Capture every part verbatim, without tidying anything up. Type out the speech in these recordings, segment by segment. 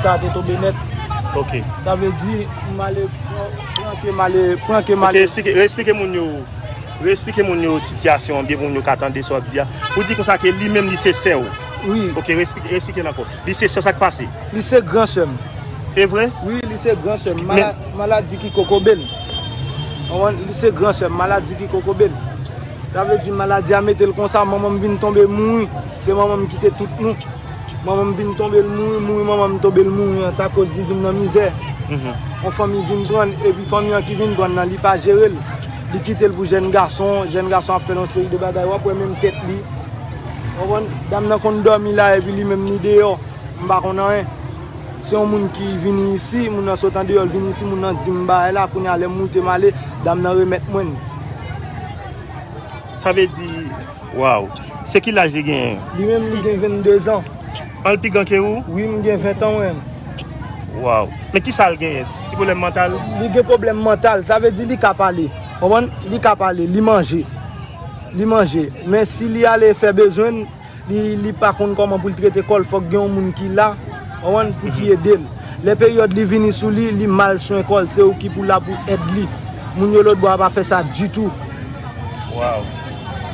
Sa te tonbe nèt. Ok. Sa vle di, m ale pran, pran ke m ale, pran ke m Ok, ale. Eksplike, eksplike moun yo, eksplike moun yo sitiyasyon an byen pou moun yo ka tande sa w ap di a. Ou di konsa ke li menm li se sè w. Wi. Ok, eksplike, eksplike l ankò. Li se sè w, sa k pase? Li se gran sè m. E vre? Wi, li se gran sè m. Men Mala-, maladi ki kokobe l. Konprann? Li se gran sè m, maladi ki kokobe l. Sa vle di maladi a mete l konsa, manman m vin tonbe mouri. Se manman m ki te tout nou. Manman m vin tonbe l mouri, mouri manman m tonbe l mouri an, sa koz li vin nan mizè. Mhm. Yon fanmi vin pran l, epi fanmi an ki vin pran l nan, li pa jere l. Li kite l pou jèn gason, jèn gason ap fè l yon seri de bagay. W ap wè menm tèt li. Konprann? Dam nan konn dòmi la, epi li menm li deyò. M pa konn anyen. Se yon moun ki vini isi, moun nan sot andeyò, l vini isi, moun nan di m bagay la, kounye a lè m moute m ale, dam nan remèt mwen l. Sa vle di, waw. Se ki laj li genyen? Li menm, li gen vennde zan. An, l pi gran ke ou? Wi, m gen ven tan, mwen. Waw. Men ki sa l genyen? Ti pwoblèm mantal? Li gen pwoblèm mantal, sa vle di li ka pale. Konprann? Li ka pale, li manje. Li manje. Men si li ale fè bezwen l, li, li pa konn kòman pou l trete kò l, fòk gen yon moun ki la, konprann, pou ki ede l. Lè peryòd li vini sou li, li mal swen kò l, se ou ki pou la pou èd li. Moun yo lòtbò a pa fè sa ditou. Waw.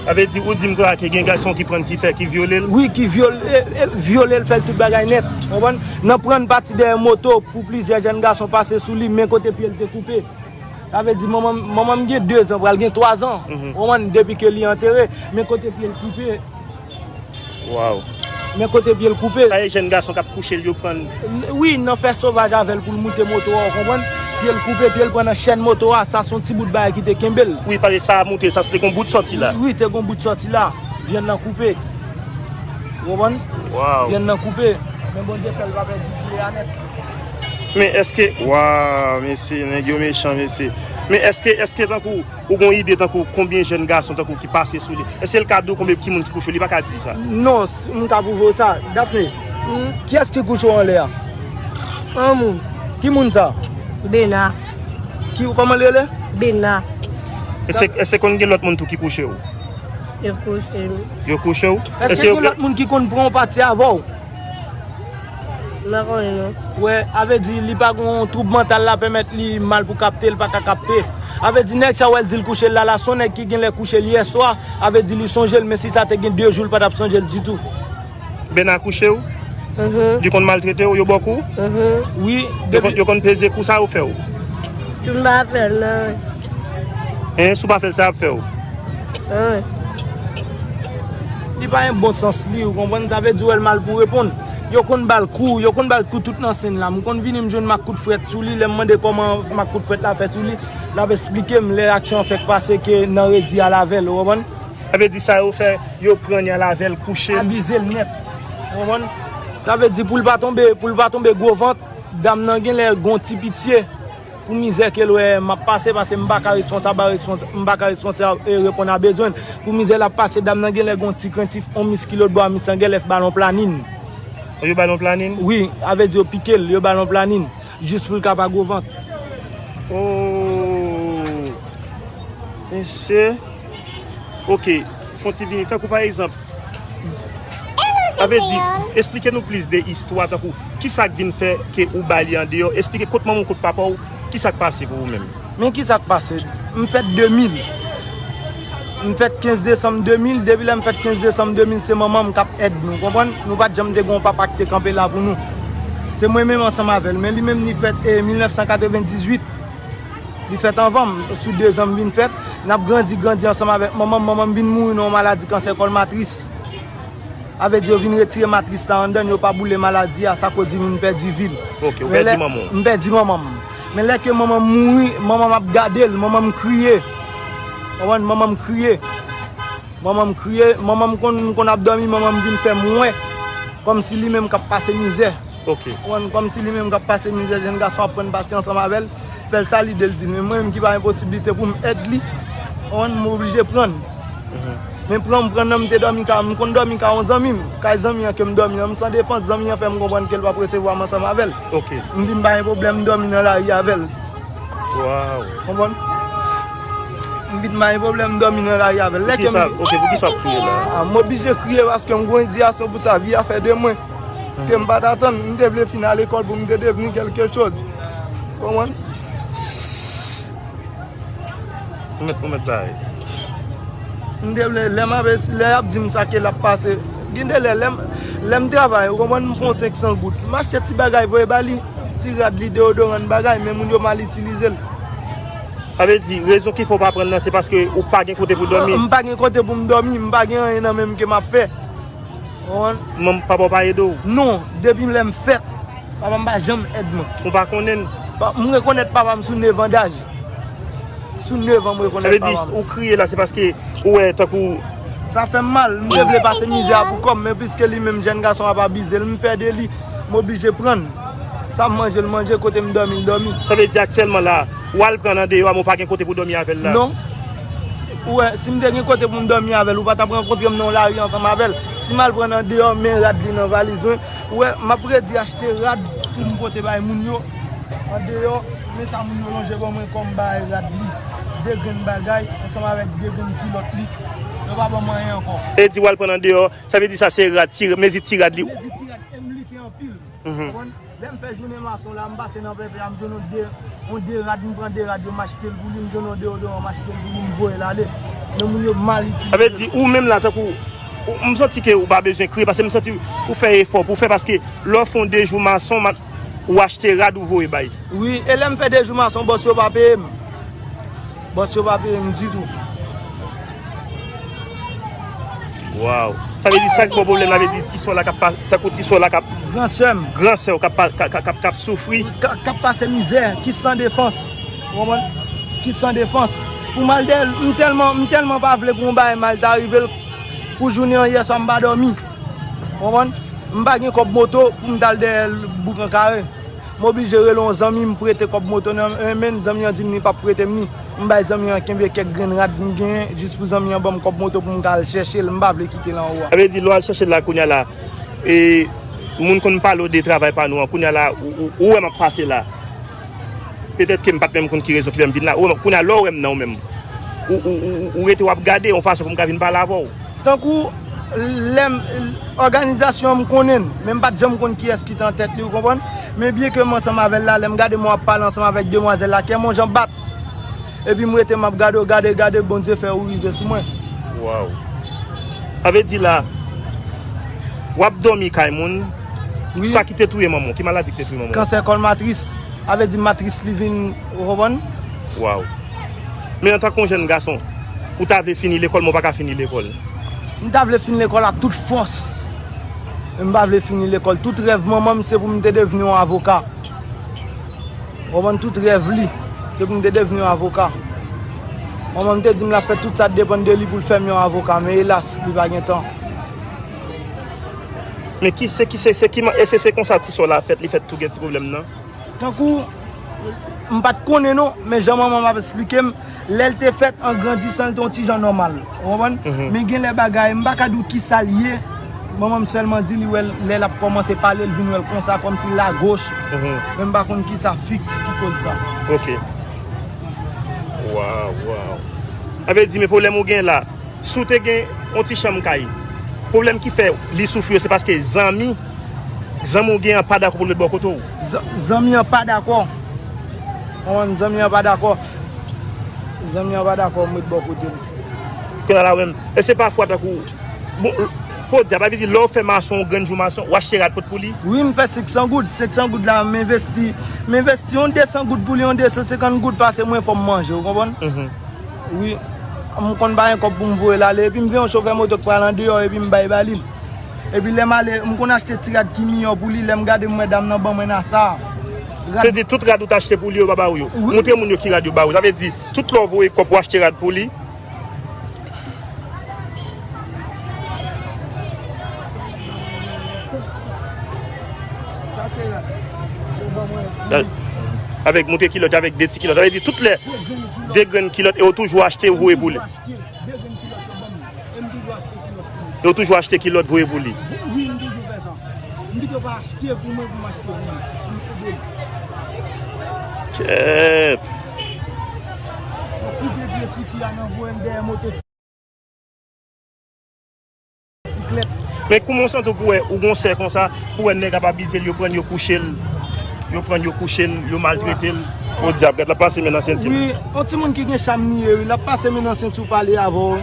Sa vle di, ou di m konsa ke gen gason ki pran l, ki fè, ki vyole l? Wi, ki vyole, e, e, vyole l, fè l tout bagay nèt. Konprann? Nan pran pati dèyè moto pou plizyè jèn gason pase sou li, men kote pye l te koupe. Sa vle di, manman m, manman m gen de zan, pral gen twa zan. Mhm. Konprann? Depi ke li antere, men kote pye l koupe. Waw. Men kote pye l koupe. Sa e jèn gason k ap kouche l, yo pran l. N-, wi, nan fè sovaj avè l pou l moute moto a, ou konprann? Pye l koupe, pye l pran nan chèn moto a, sa se yon ti bout bagay ki te kenbe l. Wi, paske sa a moute, sa te gon bout sòti la. Wi, te gon bout sòti la. Vyann nan koupe. Ou konprann? Waw. Vyann nan koupe. Men Bondye fè l pa pèdi pye a nèt. Men èske, waw, mesye, nèg yo mechan, mesye. Men èske, èske tankou Ou gon ide tankou konbyen jèn gason tankou ki pase sou li? Èske l ka di w konbyen ki moun ki kouche w? Li pa ka di sa. Non, s-, m ka pwouve w sa. Daphné, kiyès ki kouche w anlè a? Yon moun. Ki moun sa? Bena. Ki, kòman l rele? Bena. Èske, èske konn gen lòt moun tou ki kouche w? Yo kouche m. Yo kouche w? Èske gen lòt moun ki konn pran yon pati avè w? M pa konnen non. Wè, a vle di li pa gon twoub mantal la pèmèt li mal pou kapte, l pa ka kapte. A vle di nèg sa wè l di l kouche l la, la se yon nèg ki genlè kouche l yèswa, a vle di li sonje l, men si sa te gen de jou l pa t ap sonje l ditou. Bena kouche w? Mhm. Li konn maltrete w, yo ba w kou? Mhm. Wi, yo konn, depi yo konn peze kou, sa yo fè w? Tout m pa fè l non. Hein, si w pa fè l, sa y ap fè w? Hein. Li pa gen bon sans li, ou konprann? Sa vle di w wè l mal pou reponn. Yo konn ba l kou, yo konn ba l kou tout nan senn la. M konn vini, m jwenn mak kout frèt sou li, lè m mande kòman mak kout frèt la fè sou li, l ap esplike m lè aksyon an fèk pase ke nan redi al avè l, ou konprann? Sa vle di sa yo fè, yo pran l, y al avè l, kouche l. Abize l nèt, ou konprann? Sa vle di pou l pa tonbe, pou l pa tonbe gwo vant, dam nan genlè gon ti pitye. Pou mizè ke l wè m ap pase, paske m pa ka responsab a respons-, m pa ka responsab e reponn a bezwen l. Pou mizè l ap pase, dam nan genlè gon ti krentif, on mis ki lòt bò a, mis lan genlè ba l on planin. Yo ba l on planin? Wi, a vle di yo pike l, yo ba l on planin, jis pou l ka pa gwo vant. Oh! Mesye. Ok, fon ti vini. Tankou pa egzanp, sa vle di, esplike nou plis de istwa, tankou, kisa k vin fè ke ou ba li andeyò? Esplike kot manman w, kot papa w, kisa k pase pou ou menm? Men kisa k pase? M fèt de mil. M fèt kenz desanm de mil. Depi lè m fèt kenz desanm de mil, se manman m k ap èd nou, konprann? Nou pa t janm te gen yon papa ki te kanpe la pou nou. Se mwen menm ansanm avè l. Men li menm, li fèt, e, mil nèf san katrevendizuit. Li fèt anvan m, sou de zan m vin fèt. N ap grandi, grandi ansanm avèk manman m. Manman m vin mouri nan yon maladi kansè kòl matris. A vle di, yo vin retire matris la anndan l, yo pa boule maladi a, sa koz li vin pèdi vi l. Ok, ou pèdi manman w. M pèdi manman m. Men lè ke manman m mouri, manman m ap gade l, manman m kriye. Konprann? Manman m kriye. Manman m kriye, manman m konn, m konn ap dòmi, manman m vin fè m wè. Kòmsi li menm k ap pase mizè. Ok. Konprann, kòmsi li menm k ap pase mizè, jèn gason ap pran pati ansanm avè l, fè l sa lide l di l. Men mwen menm ki pa gen posiblite pou m èd li, konprann, m oblije pran l. Mhm. Men pran m pran nan, m te dòmi ka, m konn dòmi ka yon zanmi m. Kay zanmi an ke m dòmi an, m san defans, zanmi an fè m konprann ke l p ap resevwa m ansanm avè l. Ok. M di m pa gen pwoblèm, m dòmi nan lari avè l. Waw. Konprann? M vin pa gen pwoblèm, m dòmi nan lari avè l. Lè ke m... Poukisa, ok, poukisa w ap kriye la? A, m oblije kriye paske m gon endiyasyon pou sa, vi a fè de mwen. Ke m pa t atann, m te vle fin al lekòl pou m te devni kèlke choz. Konprann? Ou mèt, ou mèt bay. M te vle, lè m ap, lè y ap di m sa ke l ap pase. Gen de lè, lè m, lè m travay, ou konprann, m fè yon senk san goud. M achte ti bagay, voye ba li, ti rad li, deyodoran, bagay, men moun yo mal itilize l. Sa vle di, rezon ki fè w pa pran l nan, se paske ou pa gen kote pou dòmi. M pa gen kote pou m dòmi, m pa gen anyen nan men m ke m ap fè. Ou konprann? Manm, papa w pa ede w? Non, depi lè m fèt, papa m pa janm èd mwen. Ou pa konnen l? Pa, m rekonèt papa m sou nèf an daj. Sou nèf an, m rekonèt papa m. Sa vle di, ou kriye la, se paske ou wè tankou. Sa fè m mal, m te vle pase mizè a pou kò m, men piske li menm jèn gason ap abize l, m pè de li, m oblije pran l. Sa m manje, l manje, kote m dòmi, l dòmi. Sa vle di aktyèlman la, w al pran l andeyò a, men w pa gen kote pou dòmi avè l la? Non. Ou wè, si m te gen kote pou m dòmi avè l, ou pa t ap rankontre m nan yon lari ansanm avè l. Si m al pran l andeyò, men rad li nan valiz mwen. Ou wè, m ap redi achte rad pou m pote bay moun yo andeyò, men sa moun yo lonje ban mwen kòm bay rad li. De grenn bagay, ansanm avèk de grenn kilòt li. Yo pa ban mwen anyen ankò. E di w al pran l andeyò, sa vle di sa se rad, ti, mezi ti rad li. Mezi ti rad, e m lite anpil. Mhm. Konprann? Lè m fè jounen mason la, m pase nan pèpè a, m jwenn yon de, yon de rad, m pran de rad yo, m achte l pou li, m jwenn yon deyodoran, m achte l pou li, m voye l ale. Men moun yo mal itilize. Sa vle di, ou menm la, tankou, ou, m santi ke ou pa bezwen kriye, paske m santi ou fè efò pou w fè, paske lè w fè yon de jou mason, ou achte rad, ou voye bay. Wi, e lè m fè de jou mason, bòs yo pa peye m. Bòs yo pa peye m ditou. Waw. Sa vle di sa k ba w pwoblèm la, vle di ti sè w la k ap pa, tankou ti sè w la k ap. Gran sè m. Gran sè w k ap pa, k ap, k ap, k ap soufri. K ap, k ap pase mizè, ki san defans. Ou konprann? Ki san defans. Pou m al dèyè l, m tèlman, m tèlman pa vle pou yon bagay mal ta rive l, pou jounen an yè swa m pa dòmi. Ou konprann? M pa gen kòb moto pou m t al dèyè l boukan kare. M oblije rele yon zanmi m prete kòb moto nan men l, zanmi an di m li p ap prete m li. M bay zanmi an kenbe kèk grenn rad m genyen jis pou zanmi an ban m kòb moto pou m ka al chèche l, m pa vle kite l anwo a. Sa vle di lè w al chèche l la kounye a la, e, moun konn pale w de travay pa nou an, kounye a la, ou, ou, ou wè m ap pase la. Petèt ke m pa t menm konn ki rezon ki fè m vin la. Ou wè m, kounye a lè w wè m nan ou menm, ou, ou, ou, ou rete w ap gade yon fason pou m ka vin pale avè w. Tankou lè m, òganizasyon an m konnen l, men m pa t janm konn kiyès ki te an tèt li, ou konprann? Men byen ke m ansanm avè l la, lè m gade mwen ap pale ansanm avèk demwazèl la, kè m yon jan bat. Epi m rete m ap gade w, gade, gade, Bondye fè ou rive sou mwen. Waw. Sa vle di la, w ap dòmi kay moun, wi. Sa ki te touye manman w, ki maladi ki te touye manman w? Kansè kòl matris. Sa vle di matris li vin, ou konprann? Waw. Men antanke yon jèn gason, ou ta vle fini lekòl, men w pa ka fini lekòl. M ta vle fin lekòl ak tout fòs. Men m pa vle fini lekòl. Tout rèv manman m, se pou m te devni yon avoka. Ou konprann, tout rèv li, se pou m te devni yon avoka. Manman m te di m l ap fè tout sa k depann de li pou l fè m yon avoka, men elas, li pa gen tan. Men ki, se ki, se, se ki, e se, se konsa ti sè w la fèt, li fèt tou gen ti pwoblèm nan? Tankou, m pa t konnen non, men jan manman m ap esplike m, lè l te fèt, an grandisan, l te yon ti jan nòmal. Ou konprann? Mhm. Men gen lè bagay, m pa ka di w kisa l ye. Manman m sèlman di li wè l, lè l ap kòmanse pale, l vin wè l konsa, kòmsi l agoch. Mhm. Men m pa konn kisa fiks ki koz sa. Ok. Waw, waw. Sa vle di, men pwoblèm ou gen la, si w te gen yon ti chanm kay, pwoblèm ki fè li soufri yo, se paske zanmi, zanmi w gen an pa dakò pou l ret bò kote w. Zan-, zanmi an pa dakò. Konprann, zanmi an pa dakò. Zanmi an pa dakò m ret bò kote l. Kounye a la menm, e se pafwa tankou, bon, pòdi a, pa vle di lè w fè mason, yon grenn jou mason, w achte rad pot pou li? Wi, m fè senk san goud. Senk san goud la, m envesti, m envesti yon de san goud pou li, yon de san senkant goud pase mwen, fò m manje, ou konprann? Mhm. Wi, m konn pa gen kòb pou m voye l ale, epi m gen yon chofè moto k pral andeyò, epi m bay ba li. Epi lè m ale, m konn achte ti rad ki miyò pou li, lè m gade m wè dam nan ban mwen nan sa. Rad. Se di tout rad ou t achte pou li yo pa ba ou yo? Wi. Montre moun yo ki rad yo ba ou. Sa vle di, tout lè w voye kòb pou achte rad pou li, avèk montre kilòt, avèk de ti kilòt. Sa vle di tout lè de grenn kilòt e w toujou achte, ou voye pou li. E w toujou achte kilòt, voye pou li. Wi, m toujou fè sa. M pito pa achte pou mwen, pou m achte pou li. M ede l. Kèt. Mwen koupe pye tifi a nan voye l dèyè moto siklèt. Men kouman w santi w pou wè, ou gon sè konsa, pou wè nèg ap abize l, yo pran l, yo kouche l, yo pran l, yo kouche l, yo maltrete l? O dyab, gad l ap pase men nan senti l. Wi, yon timoun ki gen cham li ye, wi, l ap pase men nan senti w pale avè w.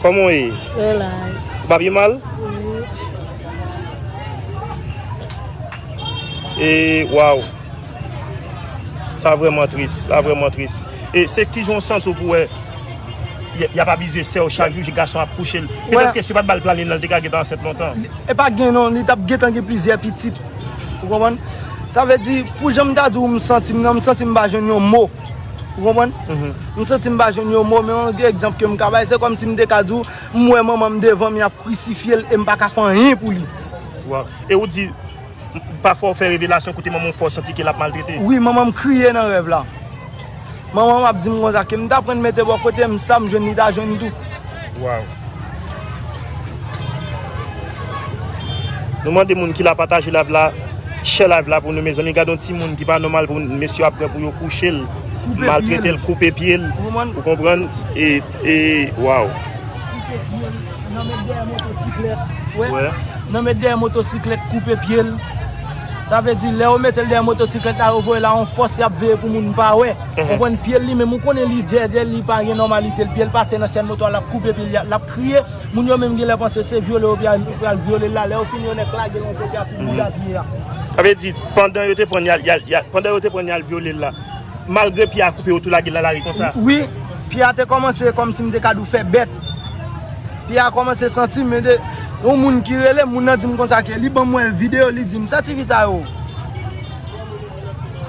Kòman w ye? Ou pa pi mal? Wi. E, waw. Sa vrèman tris, sa vrèman tris. E se kijan w santi w pou wè y, y ap abize sè w chak jou, gason ap kouche l. Petèt ke si yo pa t ba l planin nan, l te ka gentan ansent lontan. E pa gen non, li t ap gentan gen plizyè pitit. Ou konprann? Sa vle di, pou jan m ta di w, m santi m nan, m santi m pa jwenn yon mo. Ou konprann? M santi m pa jwenn yon mo, men yon egzanp ke m ka bay, se kòmsi m te ka di w, m wè manman m devan m, y ap krisifye l, e m pa ka fè anyen pou li. Waw. E ou di, pafwa w fè revelasyon kote manman w fè w santi ke l ap maltrete? Wi, manman m kriye nan rèv la. Manman m ap di m konsa ke m t aprann mete bò kote m, sa m jwenn li ta jwenn tou. Waw. Nou mande moun ki la pataje live la, share live la pou nou, mezanmi. Gade yon timoun ki pa nòmal pou mesye ap pran pou yo kouche l, maltrete l, koupe pye l. Ou konprann? E, e, waw. Koupe pye l, nan met dèyè motosiklèt. Wè. Nan met dèyè motosiklèt, koupe pye l. Sa vle di, lè yo mete l dèyè motosiklèt la, yo voye l a yon fòs, y ap veye pou moun pa wè. Konprann? Pye l li menm, ou konnen li djèdjè, li pa gen nòmalite l. Pye l pase nan chèn moto a, l ap koupe pye l, l ap kriye. Moun yo menm genlè panse se vyole yo pral, pral vyole l la. Lè yo fini, yo nèk lage l yon kote a, tou moun apye a. Sa vle di, pandan yo te pran l, y al, y al, y al, pandan yo te pran l, y al vyole l la, malgre pye a koupe, yo tou lage l nan lari konsa? Wi, pye a te kòmanse kòmsi m te ka di w fè bèt. Pye a kòmanse santi m, men de, yon moun ki rele m, moun nan di m konsa ke li ban m wè videyo, li di m, "Sa tifi sa yo?"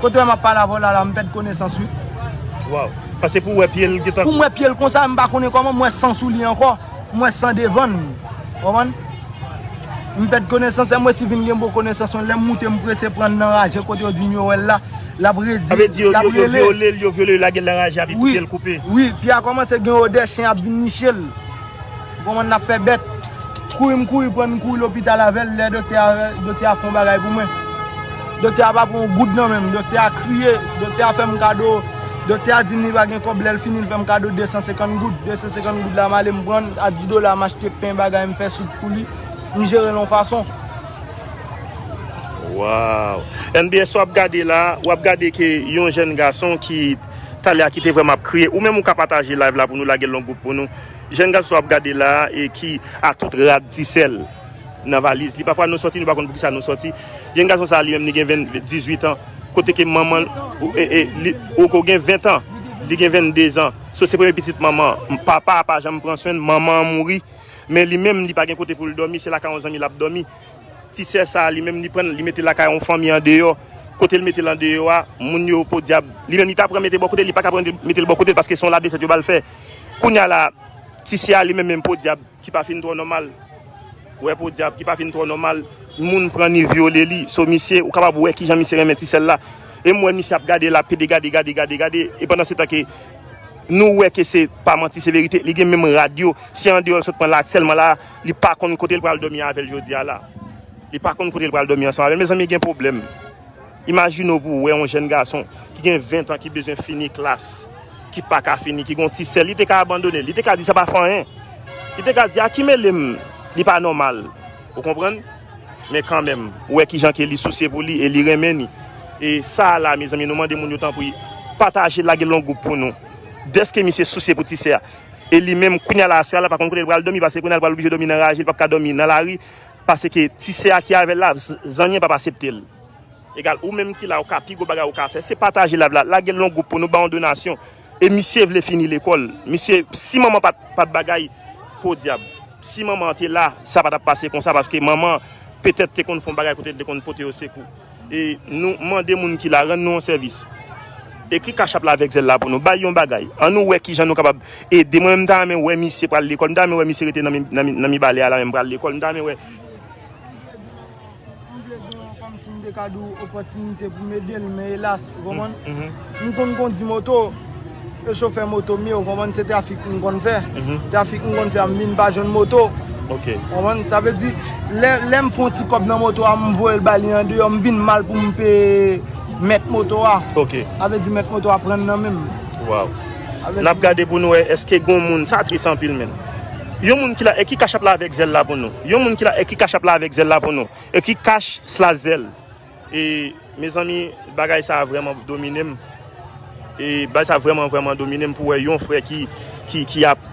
Kote w wè m ap pale avè w la, la, m pèd konesans, wi. Waw. Paske pou w wè pye l gentan. Pou m wè pye l konsa, m pa konnen kòman m wè san sou li ankò. M wè san devan l. Konprann? M pèd konesans, lè m resi vin gen bon konesans mwen, lè m moute, m prese pran l nan raje kote yo di m yo wè l la, l ap redi, l ap rele. Sa vle di yo, yo, yo vyole l, yo vyole l, lage l nan raje a, epi pye l koupe. Wi, wi, pye a kòmanse gen odè chen ap vin niche l. Ou konprann, n ap fè bèt. Kouri m kouri pran, m kouri lopital avè l, lè doktè a, doktè a fè yon bagay pou mwen. Doktè a pa pran yon goud nan men m. Doktè a kriye. Doktè a fè m kado. Doktè a di m li pa gen kòb. Lè l fini, l fè m kado de san senkant goud. De san senkant goud la, m ale m pran l. A dis dola, m achte pen, bagay, m fè soup pou li. M jere l yon fason. Waw. N B S w ap gade la, w ap gade ke yon jèn gason ki talè a ki te vrèman ap kriye. Ou menm ou ka pataje live la pou nou, lage l yon gwoup pou nou. Jèn gason w ap gade la a e ki a tout rad ti sèl nan valiz li. Pafwa nou sòti, nou pa konn poukisa nou sòti. Jèn gason sa a li menm li gen ven, dizuit an. Kote ke manman, e, e, li, ou, ou gen ven an, li gen venndezan. So se premye pitit manman an. Papa a pa janm pran swen l, manman an mouri. Men li menm li pa gen kote pou l dòmi, se lakay yon zanmi l ap dòmi. Ti sè sa a, li menm, li pran l, li mete l lakay yon fanmi andeyò. Kote l mete l andeyò a, moun yo podyab. Li menm, li ta pran mete bò kote l, li pa ka pran mete l bò kote l paske se yon ladesant yo ba l fè. Kounye a la, ti sè a, li menm, menm podyab, ki pa fin twò nòmal. Wè podyab, ki pa fin twò nòmal. Moun pran ni vyole li. So, misye, ou kapab wè kijan misye renmen ti sè l la. E m wè misye ap gade l, ap pede gade, gade, gade, gade. E pandan se tan ke nou wè ke se pa manti, se verite. Li gen menm rad yo. Si andeyò l sot pran l aktyèlman la, li pa konn kote l pral dòmi avè l jodi a la. Li pa konn kote l pral dòmi ansanm avè l. Mezanmi, gen pwoblèm. Imajine w pou w wè yon jèn gason ki gen ven an, ki bezwen fini klas, ki pa ka fini, ki gen yon ti sè, li te ka abandone l, li te ka di sa pa fè anyen. Li te ka di, "A ki mele m, li pa nòmal." Ou konprann? Men kanmenm, ou wè kijan ke li sousye pou li e li renmen ni. E sa a la, mezanmi, nou mande moun yo tanpri, pataje, lage l yon gwoup pou nou. Dèske misye sousye pou ti sè a. E li menm, kounye a la, aswè a la, pa konn kote l pral dòmi, paske kounye a l pral oblije dòmi nan raje, li p ap ka dòmi nan lari, paske ti sè a ki avè l la, z-, zanmi an p ap asepte l. Egal, ou menm ki la, ou ka, pi gwo bagay ou ka fè, se pataje live la, lage l yon gwoup pou nou, ba yon donasyon. E misye vle fini lekòl. Misye, si manman pa t, pa t bagay, podyab. Si manman an te la, sa pa t ap pase konsa, paske manman an petèt te konn fè yon bagay kote l te konn pote yo sekou. E nou mande moun ki la, rann nou yon sèvis. Ekri Cash App la avèk zèl la pou nou, bay yon bagay. Ann nou wè kijan nou kapab ede. Mwen menm, m ta renmen wè misye pral lekòl. M ta renmen wè misye rete nan mi, nan mi, nan Mibalè a la menm pral lekòl. M ta renmen wè. M vle gen yon, kòmsi m te ka di w, opòtinite pou m ede l, men elas, ou konprann? M konn kondi moto, e chofè moto m ye, ou konprann? Se trafik m konn fè. Trafik m konn fè a, m vin pa jwenn moto. Ou konprann? Sa vle di, lè, lè m fè yon ti kòb nan moto a, m voye l ba li andeyò, m vin mal pou m peye mèt moto a. Sa vle di, mèt moto a pran l nan men m. N ap gade pou nou wè, èske gen yon moun, sa tris anpil, menn. Yon moun ki la, e ki kachap la avèk zèl la pou nou. Yon moun ki la, e ki kachap la avèk zèl la pou nou. E ki kach sla zèl. E, mezanmi, bagay sa a vrèman domine m. E bagay sa a vrèman, vrèman domine m pou wè yon frè ki, ki, ki ap,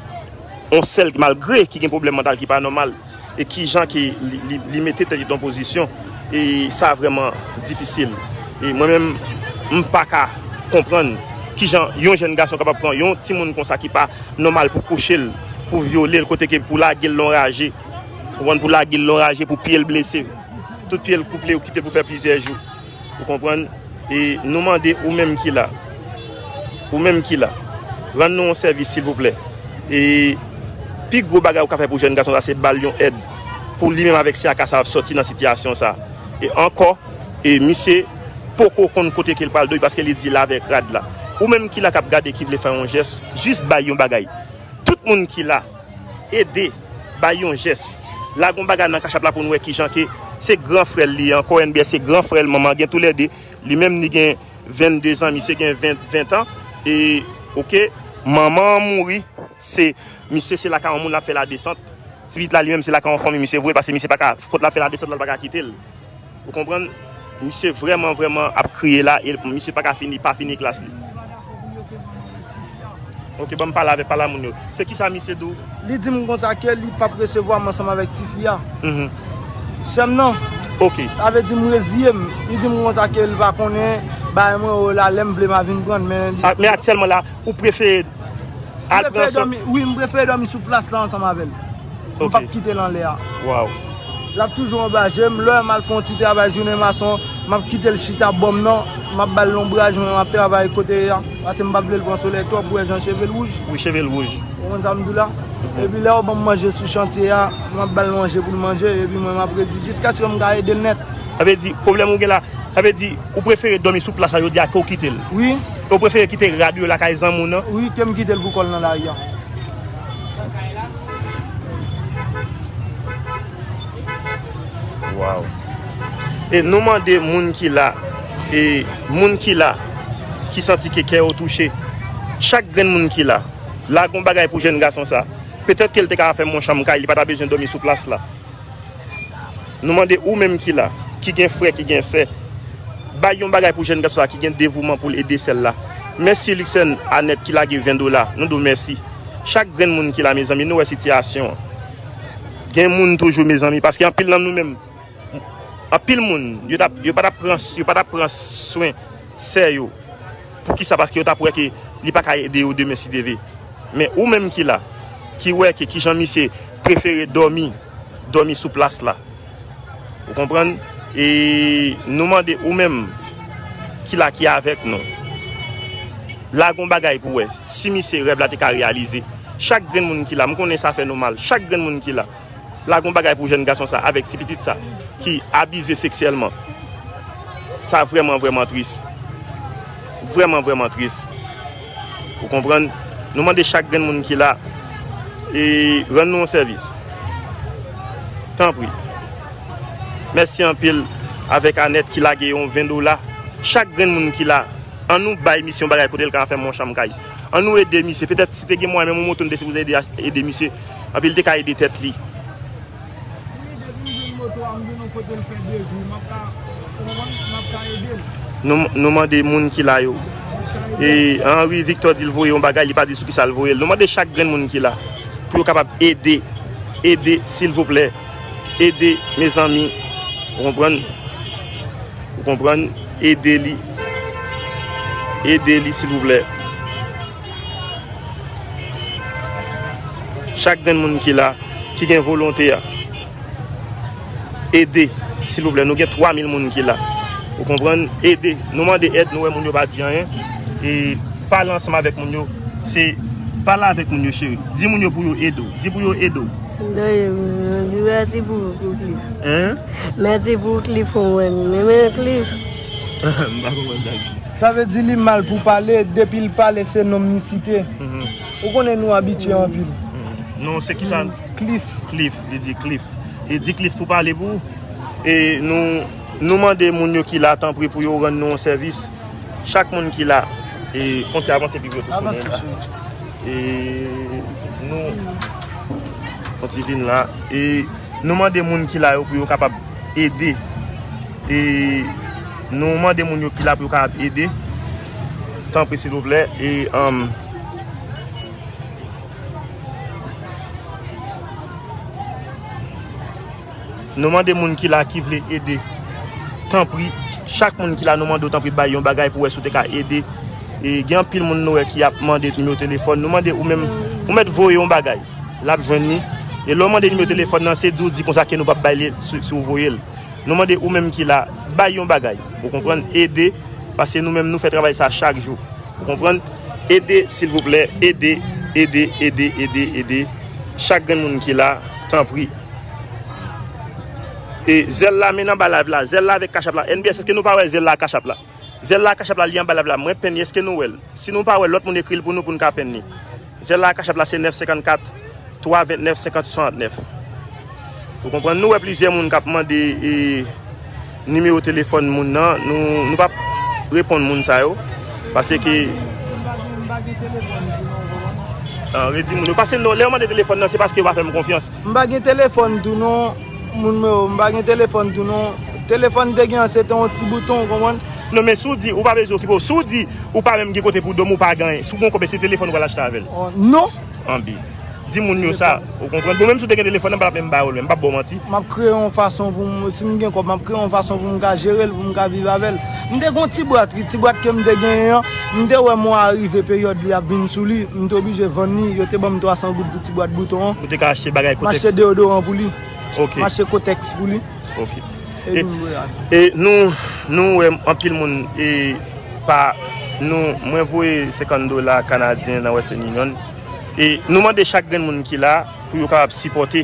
yon sè l malgre ki gen pwoblèm mantal ki pa nòmal. E ki jan ke li, li, li mete tèt li nan pozisyon. E sa vrèman difisil. E mwen menm, m pa ka konprann ki jan yon jèn gason kapab pran yon timoun konsa ki pa nòmal pou kouche l, pou vyole l, kote ke pou lage l nan raje. Ou konprann, pou lage l nan raje, pou pye l blese. Tout pye l koupe, ou kite l pou fè plizyè jou. Ou konprann? E nou mande ou menm ki la. Ou menm ki la. Rann nou yon sèvis, silvouplè. E pi gwo bagay ou ka fè pou jèn gason sa, se ba l yon èd. Pou li menm avèk sè a ka sa ap sòti nan sitiyasyon sa. E ankò, e misye poko konn kote ke l pral dòmi paske li di l avèk rad la. Ou menm ki la k ap gade ki vle fè yon jès, jis bay yon bagay. Tout moun ki la, ede, bay yon jès. Lage yon bagay nan kachap la pou n wè ki jan ke se gran frè l li ye ankò, oubyen se gran frè l manman gen toulède. Li menm li gen vennde zan, misye gen ven, ven an. E, oke, manman an mouri, se, misye se lakay yon moun l ap fè ladesant. Ti pitit la li menm se lakay yon fanmi misye voye l paske misye pa ka, kot l ap fè ladesant la l pa ka kite l. Ou konprann? Misye vrèman, vrèman ap kriye la e misye pa ka fini, pa fini klas li. Oke, ban m pale avè, pale a moun yo. Se kisa misye di w? Li di m konsa ke li p ap resevwa m ansanm avèk tifi a. Mhm. Sè m nan. Oke. Sa vle di m reziye m. Li di m konsa ke li pa konnen bagay mwen yo la, lè m vle m a vin pran l, men li... Ah, men aktyèlman la, ou prefere al pran swen? Wi, m prefere dòmi sou plas la ansanm avè l. M p ap kite l anlè a. Waw. L ap toujou anba je m. Lè m al fè yon ti travay jounen mason, m ap kite l chita bò m nan, m ap ba l lonbraj mwen, m ap travay kote a. Paske m p ap vle l pran solèy twòp, ou wè jan cheve l wouj. Wi, cheve l wouj. Ou konprann sa m di w la? Epi lè yo ban m manje sou chantye a, m ap ba l manje pou l manje, epi mwen m ap redi jiskaske m ka ede l nèt. Sa vle di, pwoblèm ou gen la, sa vle di, ou prefere dòmi sou plas la jodi a ke w kite l? Wi. Ou prefere kite rad yo lakay zanmi w nan? Wi, ke m kite l pou kò l nan lari a. Waw. E nou mande moun ki la, e moun ki la, ki santi ke kè yo touche. Chak grenn moun ki la, lage yon bagay pou jèn gason sa. Petèt ke l te ka fè m yon chanm kay, li pa ta bezwen dòmi sou plas la. Nou mande ou menm ki la, ki gen frè, ki gen sè, bay yon bagay pou jèn gason sa ki gen devouman pou l ede sè l la. Mèsi Luxène Anèt ki lage ven dola, nou di w mèsi. Chak grenn moun ki la, mezanmi, nou wè sitiyasyon an. Gen moun toujou, mezanmi, paske anpil nan nou menm, anpil moun, yo t ap, yo pa t ap pran, yo pa t ap pran swen sè yo. Poukisa? Paske yo t ap wè ke li pa ka ede yo demen si Dye vle. Men ou menm ki la, ki wè ke kijan misye prefere dòmi, dòmi sou plas la. Ou konprann? E nou mande ou menm ki la, ki avèk nou, lage yon bagay pou wè si misye rèv la te ka reyalize. Chak grenn moun ki la, m konnen sa fè nou mal. Chak grenn moun ki la, lage yon bagay pou jèn gason sa avèk ti pitit sa ki abize seksyèlman. Sa vrèman, vrèman tris. Vrèman, vrèman tris. Ou konprann? Nou mande chak grenn moun ki la, e rann nou yon sèvis. Tanpri. Mèsi anpil avèk Anèt ki lage yon ven dola. Chak grenn moun ki la, ann nou bay misye yon bagay kote l ka fè m yon chanm kay. Ann nou ede misye. Petèt si te gen mwayen, menm yon moto n te sipoze ede, ede misye. Anpi l te ka ede tèt li. Wi, depi m jwenn moto a, m jwenn yon kote l fè de jou, m ap ka, ou konprann, m ap ka ede l. Nou, nou mande moun ki la yo. E Henri Victor di l voye yon bagay, li pa di sou kisa l voye l. Nou mande chak grenn moun ki la pou yo kapab ede, ede, silvouplè, ede, mezanmi, ou konprann? Ou konprann? Ede li. Ede li, silvouplè. Chak grenn moun ki la, ki gen volonte a, ede, silvouplè. Nou gen twa mil moun ki la. Ou konprann? Ede. Nou mande èd, nou wè moun yo pa di anyen. E pale ansanm avèk moun yo. Se pale avèk moun yo, cheri. Di moun yo pou yo ede w. Di pou yo ede w. Dayè, mèsi pou Cliff. Hein? Mèsi pou Cliff, mwen. Men, men Cliff. M pa konprann sa l di. Sa vle di li mal pou pale, depi l pale, se non m li site. Mhm. Ou konnen nou abitye anpil. Mhm. Non, se kisa? Cliff. Cliff, li di Cliff. Li di Cliff pou pale pou ou. E nou, nou mande moun yo ki la, tanpri, pou yo rann nou yon sèvis. Chak moun ki la, e fon ti avanse pi pre pou sou mwen la. E nou, Yon ti vin la. E nou mande moun ki la yo pou yo kapab ede. E nou mande moun yo ki la pou yo kapab ede. Tanpri, silvouplè. E, um, nou mande moun ki la ki vle ede. Tanpri, chak moun ki la, nou mande w tanpri bay yon bagay pou wè si w te ka ede. E gen anpil moun nou wè ki ap mande nimewo telefòn. Nou mande ou menm, ou mèt voye yon bagay. L ap jwenn li. E lè w mande nimewo telefòn nan, se di w di konsa ke nou p ap bay li si, si w voye l. Nou mande ou menm ki la, bay yon bagay. Ou konprann? Ede, paske nou menm nou fè travay sa chak jou. Ou konprann? Ede, silvouplè, ede, ede, ede, ede, ede. Chak grenn moun ki la, tanpri. E zèl la, men anba live la. Zèl la avèk Cash App la. N B S, èske nou pa wè zèl la Cash App la? Zèl la Cash App la, li anba live la. Mwen penn li, èske nou wè l? Si nou pa wè l, lòt moun ekri l pou nou, pou n ka penn li. Zèl la Cash App la, se nèf senkannkat, twa vennèf, senkant, swasantnèf. Ou konprann? Nou wè plizyè moun k ap mande, e, nimewo telefòn moun nan. Nou, nou p ap reponn moun sa yo. Paske, ah, redi moun yo. Paske non, lè yo mande telefòn nan, se paske yo pa fè m konfyans. M pa gen telefòn tou non, moun mwen yo. M pa gen telefòn tou non. Telefòn te gen an, se te yon ti bouton, ou konprann? Non, men si w di, ou pa bezwen okipe w. Si w di, ou pa menm gen kote pou dòmi, ou pa gen anyen. Si w gen yon kòb, se telefòn ou pral achte avè l. Oh, non. Anbi. Di moun yo sa, ou konprann? Bon, menm si w te gen telefòn nan, m pa t ap menm ba yo l, menm m p ap ba w manti. M ap kreye yon fason pou m, si m gen kòb, m ap kreye yon fason pou m ka jere l, pou m ka viv avè l. M te gen yon ti bwat, wi, ti bwat ke m te genyen an, m te wè mwa a rive, peryòd li ap vin sou li, m te oblije vann li, yo te ban m twa san goud pou ti bwat bouton an. Ou te ka achte bagay Kotex? M achte deyodoran pou li. Ok. M achte Kotex pou li. Ok. E, e nou, nou wè anpil moun, e pa nou, mwen voye senkant dola kanadyen nan Western Union. E nou mande chak grenn moun ki la pou yo kapab sipòte.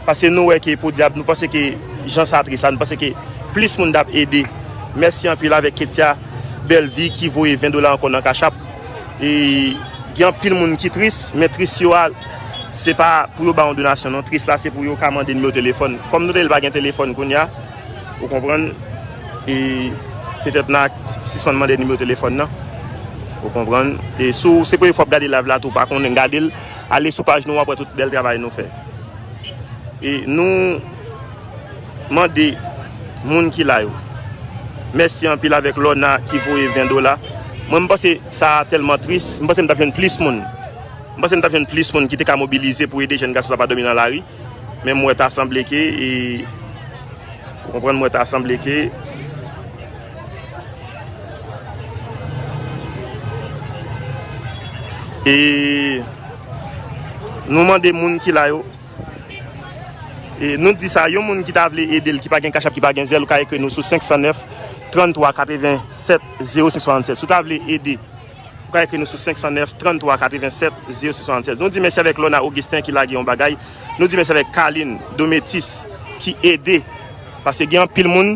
Paske nou wè ke podyab, nou panse ke jan sa tris la, nou panse ke plis moun t ap ede. Mèsi anpil avèk Ketia Bèlvi ki voye ven dola ankò nan Cash App. E gen anpil moun ki tris, men tris yo a, se pa pou yo ba yon donasyon non. Tris la, se pou yo ka mande nimewo telefòn. Kòm nou te di l pa gen telefòn kounye a, ou konprann? E petèt n a sispann mande nimewo telefòn nan. Ou konprann? E si w, se premye fwa w ap gade live la tou, w pa konnen, gade l, ale sou paj nou, w ap wè tout bèl travay nou fè. E nou mande moun ki la yo. Mèsi anpil avèk Lorna ki voye ven dola. Mwen, m panse sa tèlman tris. M panse m t ap jwenn plis moun. M panse m t ap jwenn plis moun ki te ka mobilize pou ede jèn gason sa pa dòmi nan lari. Men m wè ta sanble ke, e, ou konprann, m wè ta sanble ke, e, nou mande moun ki la yo. E nou di sa, yon moun ki ta vle ede l, ki pa gen Cash App, ki pa gen Zelle, ou ka ekri nou sou senk san nèf, tranntwa, katrevennsèt, zewo senk swasannsèt. Si w ta vle ede, ou ka ekri nou sou senk san nèf, tranntwa, katrevennsèt, zewo senk swasannsèt. Nou di mèsi avèk Lorna Augustin ki lage yon bagay. Nou di mèsi avèk Carline Dometis ki ede. Paske gen anpil moun,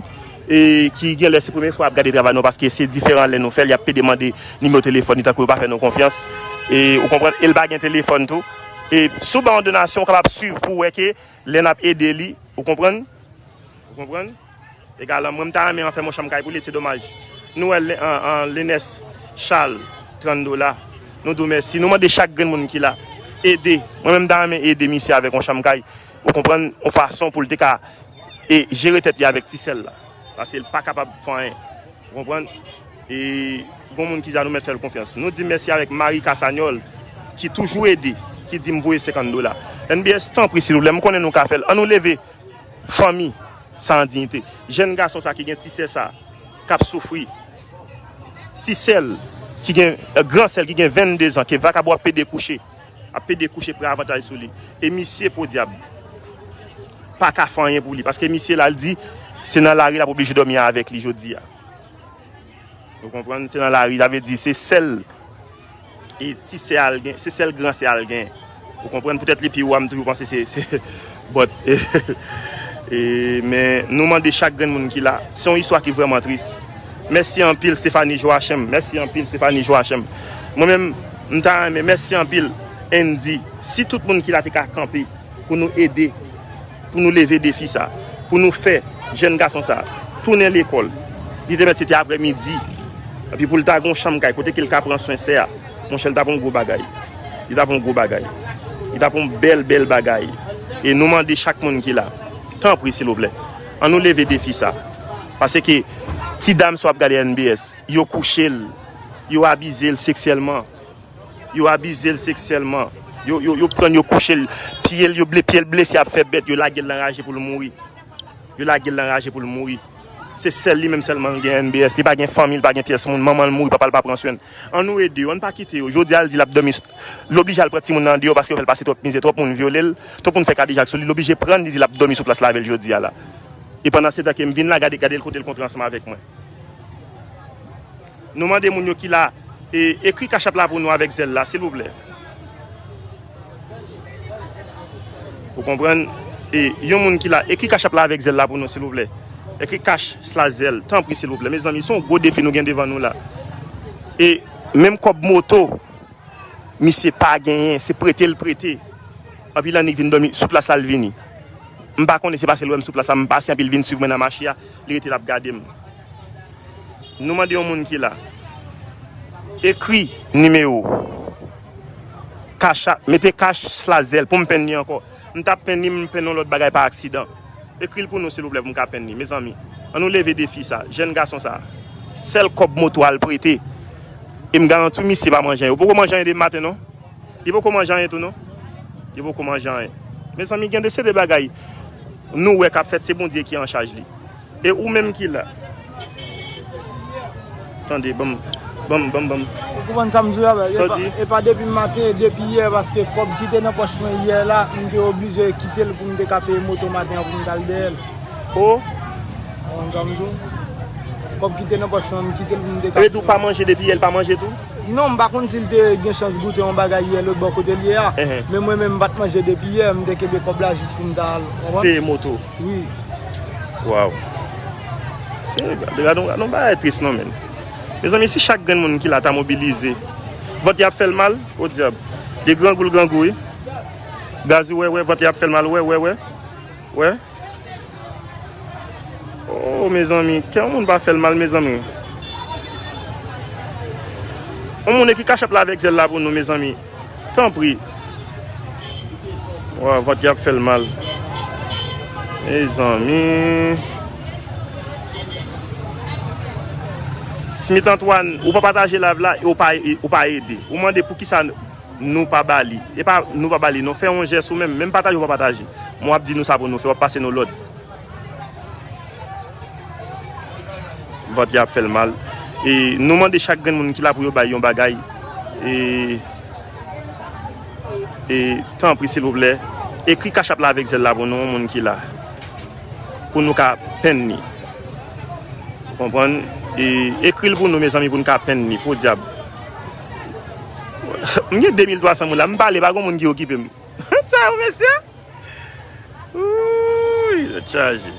e, ki gen lè se premye fwa ap gade travay nou, paske se diferan lè nou fè l, y ap pede mande nimewo telefòn li tankou yo pa fè nou konfyans. E ou konprann, e l pa gen telefòn tou. E si w ba yon donasyon, w kapab swiv pou w wè ke lè n ap ede li, ou konprann? Ou konprann? Egal, mwen, m ta renmen an fè yon chanm kay pou li, se domaj. Nou wè Len-, an, an, Lenès Charles, trann dola. Nou di w mèsi. Nou mande chak grenn moun ki la ede. Mwen menm, m ta renmen ede misye avèk yon chanm kay. Ou konprann? Yon fason pou l te ka, e, jere tèt li avèk ti sè l la. Paske l pa kapab fè anyen. Ou konprann? E gen moun ki di a nou mèt fè l konfyans. Nou di mèsi avèk Marie Cassagnolle ki toujou ede, ki di m voye senkant dola. N B S, tanpri, silvouplè, m konnen nou ka fè l. Ann nou leve fanmi sa an diyite. Jèn gason sa ki gen ti sè sa k ap soufri. Ti sè l ki gen, gran sè l ki gen vennde zan, ke vakabon ap pede kouche. Ap pede kouche pran avantaj sou li. E misye, podyab, pa ka fè anyen pou li. Paske misye la, l di, se nan lari l ap oblije dòmi avèk li jodi a. Ou konprann? Se nan lari, sa vle di se sèl, e, ti sè a l gen, se sèl gran sè a l gen. Ou konprann? Poutèt li pi wo a, m toujou panse se, se, but, e, men nou mande chak grenn moun ki la. Se yon istwa ki vrèman tris. Mèsi anpil, Stéphanie Joachim. Mèsi anpil, Stéphanie Joachim. Mwen menm, m ta renmen, mèsi anpil, Andy. Si tout moun ki la te ka kanpe, pou nou ede, pou nou leve defi sa, pou nou fè jèn gason sa tounen lekòl. Li te mèt se te aprèmidi. Epi pou l ta gen yon chanm kay kote ke l ka pran swen sè a. Monchè, li t ap yon gwo bagay. Li t ap yon gwo bagay. Li t ap yon bèl, bèl bagay. E nou mande chak moun ki la, tanpri, silvouplè, ann nou leve defi sa. Paske ti dam sa w ap gade N B S, yo kouche l, yo abize l seksyèlman. Yo abize l seksyèlman. Yo, yo, yo pran l, yo kouche l, pye l, yo ble, pye l blese ap fè bèt, yo lage l nan raje pou l mouri. Yo lage l nan raje pou l mouri. Se sèl li menm sèlman l gen N B S. Li pa gen fanmi, li pa gen pyès moun. Manman l mouri, papa l pa pran swen l. Ann nou ede yo, ann pa kite yo. Jodi a, l di l ap dòmi, l oblije al pran timoun nan andeyò paske yo fè l pase twòp mizè, twòp moun vyole l, twòp moun fè kadejak sou li, l oblije pran l, li di l ap dòmi sou plas lave l jodi a la. E pandan se tan ke m vin la, gade, gade l kote l kontre ansanm avèk mwen. Nou mande moun yo ki la, e, ekri Cash App la pou nou avèk zèl la, silvouplè. Ou konprann? E, yon moun ki la, ekri Cash App la avèk zèl la pou nou, silvouplè. Ekri Cash slash zèl, tanpri, silvouplè. Mezanmi, se yon gwo defi nou gen devan nou la. E menm kòb moto, misye pa genyen, se prete l prete. Anpil annik vin dòmi sou plas la, l vini. M pa konnen, se paske l wè m sou plas la, m pase, anpil vin swiv mwen nan mache a, li rete l ap gade m. Nou mande yon moun ki la. Ekri nimewo. Cash App, mete Cash slash zèl pou m penn li ankò. M t ap penn li, m penn yon lòt bagay pa aksidan. Ekri l pou nou, silvouplè, pou m ka penn li, mezanmi. Ann nou leve defi sa, jèn gason sa. Sèl kòb moto a l prete. E m garanti w, misye pa manje anyen. Ou poko manje anyen depi maten, non? Li poko manje anyen tou, non? Li poko manje anyen. Mezanmi, gen de se de bagay nou wè k ap fèt, se Bondye ki an chaj li. E ou menm ki la. Tande, ban m, ban m, ban m, ban m. Ou konprann sa m di w la, baz? Sa w di? E pa, e pa depi maten, depi yè, paske kòb ki te nan pòch mwen yè la, m te oblije kite l pou m te ka peye moto maten an pou m t al dèyè l. O! Ou konprann sa m di w? Kòb ki te nan pòch mwen, m kite l pou m te ka. Sa vle di w pa manje depi yè, l pa manje tou? Non, m pa konn si l te gen chans goute yon bagay yè lòt bò kote l ye a. Ehe. Men mwen menm, m pa t manje depi yè, m te kenbe kòb la jis pou m ta al, ou konprann? Peye moto. Wi. Waw. Se, gade, gade, gade yon bagay tris non, men. Mezanmi, si chak grenn moun ki la ta mobilize, vant y ap fè l mal, podyab. Li grangou, l grangou, wi. Gazi, wè, wè, vant y ap fè l mal, wè, wè, wè. Wè. Oh, mezanmi, kè yon moun pa fè l mal, mezanmi. Yon moun ekri Cash App la avèk zèl la pou nou, mezanmi. Tanpri. Wa, vant y ap fè l mal. Mezanmi. Smith Antoine, ou pa pataje live la e ou pa, e ou pa ede. Ou mande poukisa nou pa ba li. E pa nou pa ba li, non. Fè yon jès ou menm. Menm pataje ou pa pataje. Mwen w ap di nou sa pou nou fè, w ap pase nou lòd. Vant y ap fè l mal. E nou mande chak grenn moun ki la pou yo bay yon bagay. E, e tanpri, silvouplè, ekri Cash App la avèk zèl la pou nou, yon moun ki la. Pou nou ka penn li. Ou konprann? E ekri l pou nou, mezanmi, pou n ka penn li, podyab. M gen de mil twa san moun la, m pale, pa gen moun ki okipe m. Sa yo, mesye? Wouy, tèt chaje.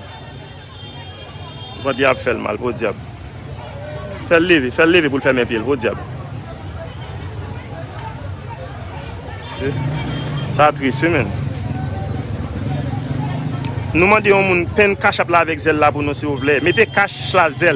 Vant y ap fè l mal, podyab. Fè l leve, fè l leve pou l fèmen pye l, podyab. Se, sa tris, wi, men. Nou mande yon moun penn Cash App la avèk zèl la pou nou, silvouplè. Mete Cash la zèl.